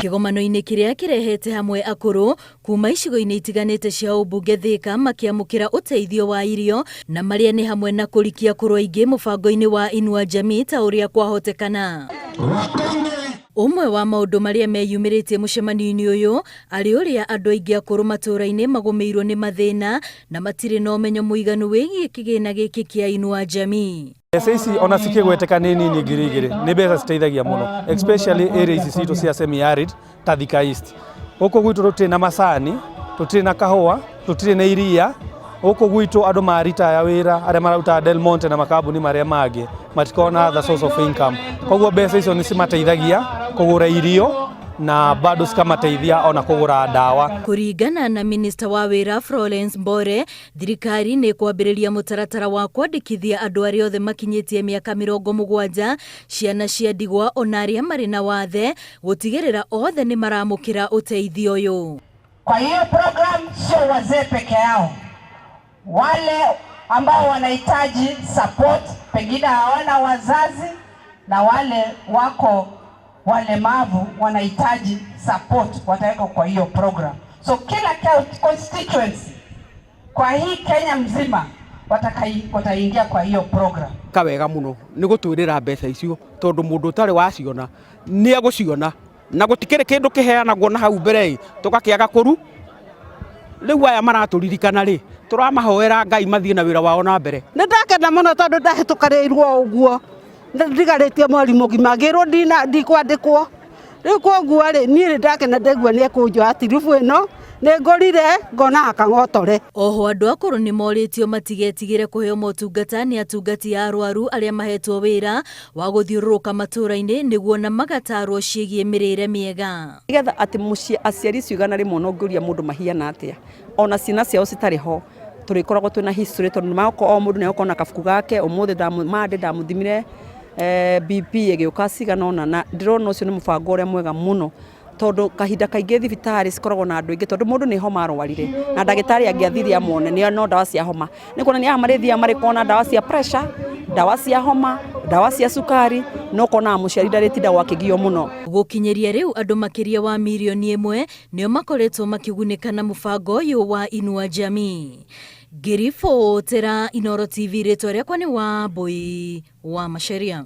Kĩgomano-inĩ kĩrĩa kĩrehete hamwe akũrũ kuma icigo-inĩ itiganĩte cia ũmbunge Thĩka makĩamũkĩra ũteithio wa irio na marĩa nĩ hamwe na kũrikia akũrũ aingĩ mũbango-inĩ wa Inua Jamii ta ũrĩa kwahotekana. Ũmwe wa maũndũ marĩa meyumĩrĩtie mũcemanio-inĩ ũyũ arĩ ũrĩa andũ aingĩ akũrũ matũũra-inĩ magũmĩirwo nĩ mathĩna na matirĩ na ũmenyo mũiganu wĩgiĩ kĩgĩna gĩkĩ kĩa Inua Jamii. Mbeca ici ona cikĩgweteka nĩ nini 2000 nĩ mbeca citeithagia mũno, especially area ici citũ cia semi arid ta Thika East. Gũkũ gwitũ tũtirĩ na macani, tũtirĩ na kahũa, tũtirĩ na iria. Gũkũ gwitũ andũ maritaya wĩra arĩa mararutaga Del Monte na makambuni marĩa mangĩ matikoragwo na other source of income. Koguo mbeca icio nĩ cimateithagia kũgũra irio na bado cikamateithia ona kũgũra ndawa. Kũringana na minista wa wĩra Florence Mbore, thirikari nĩ ĩkwambĩrĩria mũtaratara wa kwandĩkithia andũ arĩa othe makinyĩtie mĩaka 70, ciana cia ndigwa ona arĩa marĩ na wathe, gũtigĩrĩra othe nĩ maramũkĩra ũteithio ũyũ. Kwa hiyo program sio wazee peke yao, wale ambao wanahitaji support, pengine hawana wazazi, na wale wako walemavu wanahitaji support, watawekwa kwa hiyo program. So kila constituency kwa hii Kenya mzima wataingia kwa hiyo program. Kawega muno nĩ gũtwĩrĩra mbeca icio tondũ mũndũ ũtarĩ waciona nĩ egũciona na gũtikĩrĩ kĩndũ kĩheanagwo na hau mbere ĩ tũgakĩaga kũru. Rĩu aya maratũririkana rĩ, tũramahoera Ngai mathiĩ na wĩra wao na mbere. Nĩ ndakena mũno tondũ ndahĩtũkanĩirwo ũguo ndigarĩtie mweri mũgima ngĩrwo ndikwandĩkwo. Rĩu koguo rĩ, niĩ nĩ ndakena ndaigua nĩ ekũnjoya tiribu ĩno, nĩ ngũrire ngona akang'otore. Oho andũ akũrũ nĩ morĩtio matigetigĩre kũheo motungata nĩ atungati a arwaru arĩa mahetwo wĩra wa gũthiũrũrũka matũũra-inĩ nĩguo na magatarwo ciĩgiĩ mĩrĩre mĩega. Nĩgetha atĩ mũciĩ aciari icio 100 na ũngĩũria mũndũ mahiana atĩa, ona ciana ciao citarĩ ho, tũrĩkoragwo twĩna history tondũ nĩmagũkorwo o mũndũ nĩegũkorwo na kabuku gake, ũmũthĩ Monday ndamũthimire BP ĩgĩũka cigana ũna, na ndĩrona ũcio nĩ mũbango ũrĩa mwega mũno tondũ kahinda kaingĩ thibitarĩ cikoragwo na andũ aingĩ tondũ mũndũ nĩ homa arwarire na ndagĩtarĩ angĩathire amwone nĩ no ndawa cia homa, nĩ kuonania aya marĩthiaga marĩ na ndawa cia pressure, ndawa cia homa, ndawa cia cukari, no ũkonaga mũciari ndarĩtindagwo akĩgio mũno. Gũkinyĩria rĩu andũ makĩria wa mirioni 1 nĩo makoretwo makĩgunĩka na mũbango ũyũ wa Inua Jamii. Ngĩribotera Inooro TV, rĩtwa rĩakwa nĩ Wambui wa Macharia.